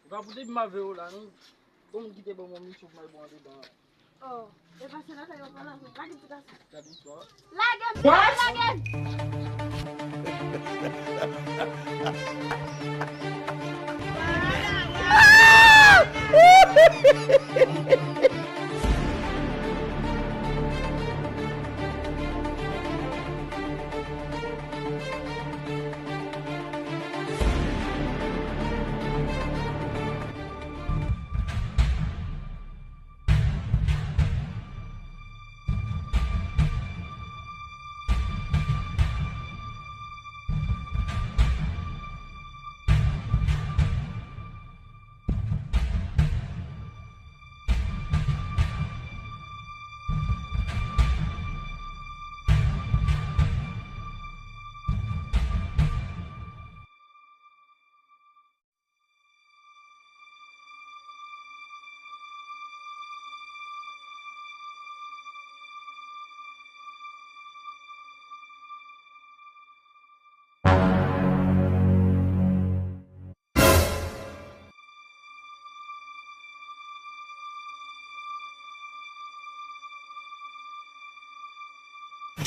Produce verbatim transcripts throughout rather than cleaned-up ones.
Epa pou depi m avè w la, non. Bon, m kite ban mwen misyon pou m al bon andedan. Oh, e pa se lakay yo pran la, lage m ti kase. Gade istwa. Lage m, lage m!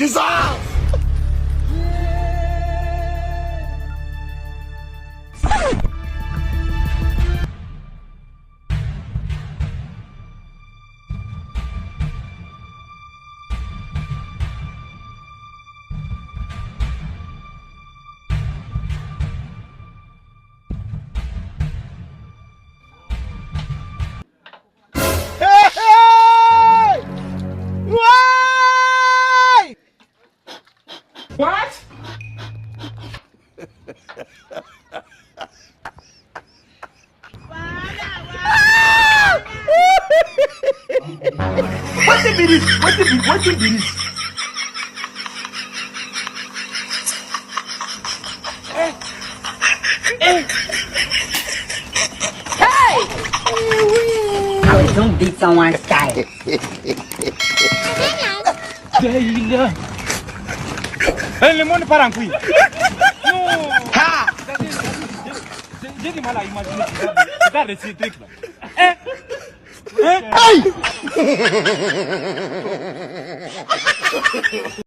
Dissolve! Hey, hey! Woy! What? Wetin be this? Wetin be, wetin be this? Hey! I will don't beat someone's child. Dèyè li la. Eh, le monde part en couille. Non. Ha! Gade, gade, gade, gade mal a imajine. Gade, gade, se trik la. Eh! Eh! Hey!